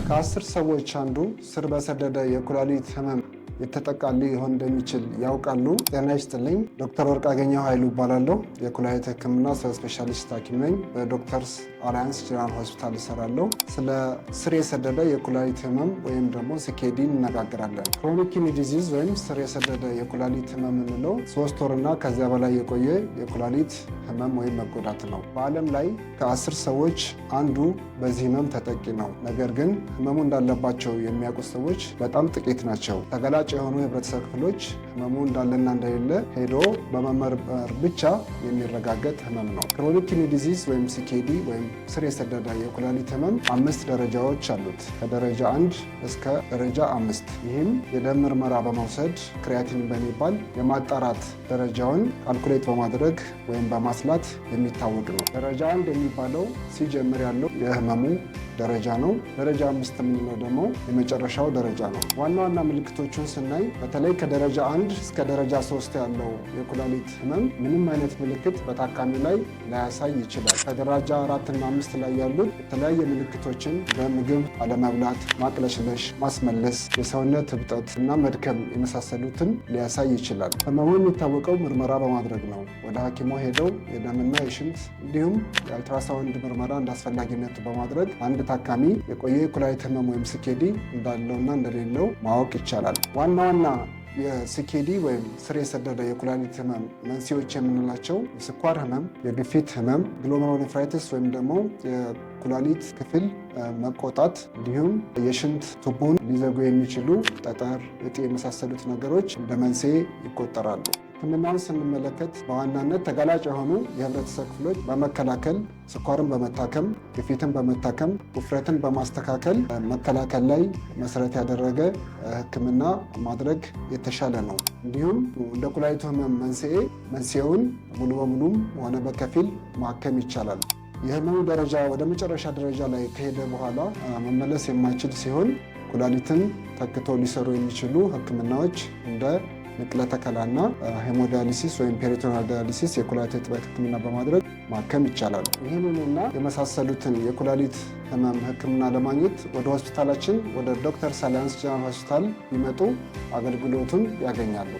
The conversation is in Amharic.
ከ10 ሰዎች አንዱ ስር በሰደደ የኩላሊት ህመም የተጠቃ ሊሆን እንደሚችል ያውቃሉ? ጤና ይስጥልኝ። ዶክተር ወርቅአገኘሁ ኃይሉ እባላለሁ። የኩላሊት ህክምና ስፔሻሊስት ሐኪም ነኝ። በዶክተርስ አላያንስ ጀነራል ሆስፒታል እሰራለሁ። ስለ ስር የሰደደ የኩላሊት ህመም ወይም ደግሞ CKD እንነጋገራለን። Chronic kidney disease ወይም ስር የሰደደ የኩላሊት ህመም የምንለው 3 ወርና ከዚያ በላይ የቆየ የኩላሊት ህመም ወይም መጎዳት ነው። በዓለም ላይ ከ10 ሰዎች አንዱ በዚህ ህመም ተጠቂ ነው። ነገር ግን ህመሙ እንዳለባቸው የሚያውቁት ሰዎች በጣም ጥቂት ናቸው። ተጋላጭ የሆኑ የህብረተሰብ ክፍሎች ህመሙ እንዳለና እንደሌለ ሄዶ በመመርመር ብቻ የሚረጋገጥ ህመም ነው። Chronic kidney disease ወይም CKD ወይም ስር የሰደደ የኩላሊት ህመም አምስት ደረጃዎች አሉት። ከደረጃ 1 እስከ ደረጃ 5። ይህም የደም ምርመራ በመውሰድ creatinine በሚባል የማጣራት ደረጃውን calculate በማድረግ ወይም በማስላት የሚታወቅ ነው። ደረጃ 1 የሚባለው ሲጀምር ያለው የህመሙ ደረጃ ነው። ደረጃ 5 የምንለው ደግሞ የመጨረሻው ደረጃ ነው። ዋና ዋና ምልክቶቹን ስናይ በተለይ ከደረጃ 1 እስከ ደረጃ 3 ያለው የኩላሊት ህመም ምንም አይነት ምልክት በታካሚው ላይ ላያሳይ ይችላል። ከደረጃ 4ና 5 ላይ ያሉት የተለያየ ምልክቶችን በምግብ አለመብላት፣ ማቅለሽለሽ፣ ማስመለስ፣ የሰውነት እብጠት እና መድከም የመሳሰሉትን ሊያሳይ ይችላል። ህመሙ የሚታወቀው ምርመራ በማድረግ ነው። ወደ ሐኪሞ ሄደው የደምና የሽንት እንዲሁም የአልትራሳውንድ ምርመራ እንዳስፈላጊነቱ በማድረግ አንድ ታካሚ የቆየ የኩላሊት ህመም ወይም CKD እንዳለውና እንደሌለው ማወቅ ይቻላል። ዋና ዋና የ CKD ወይም ስር የሰደደ የኩላሊት ህመም መንስኤዎች የምንላቸው የስኳር ህመም፣ የግፊት ህመም፣ glomerulonephritis ወይም ደግሞ የኩላሊት ክፍል መቆጣት እንዲሁም የሽንት ቱቦን ሊዘጉ የሚችሉ ጠጠር፣ እጢ የመሳሰሉት ነገሮች እንደ መንስኤ ይቆጠራሉ። ህክምናውን ስንመለከት በዋናነት ተጋላጭ የሆኑ የህብረተሰብ ክፍሎች በመከላከል፣ ስኳርን በመታከም፣ ግፊትን በመታከም፣ ውፍረትን በማስተካከል መከላከል ላይ መሰረት ያደረገ ህክምና ማድረግ የተሻለ ነው። እንዲሁም እንደ ኩላሊቱ ህመም መንስኤ መንስኤውን ሙሉ በሙሉም ሆነ በከፊል ማከም ይቻላል። የህመሙ ደረጃ ወደ መጨረሻ ደረጃ ላይ ከሄደ በኋላ መመለስ የማይችል ሲሆን ኩላሊትን ተክቶ ሊሰሩ የሚችሉ ህክምናዎች እንደ ንቅለ ተከላና hemodialysis ወይም peritoneal dialysis የኩላሊት እጥበት ህክምና በማድረግ ማከም ይቻላል። ይህንንና የመሳሰሉትን የኩላሊት ህመም ህክምና ለማግኘት ወደ ሆስፒታላችን ወደ ዶክተር አላያንስ ጀነራል ሆስፒታል ቢመጡ አገልግሎቱን ያገኛሉ።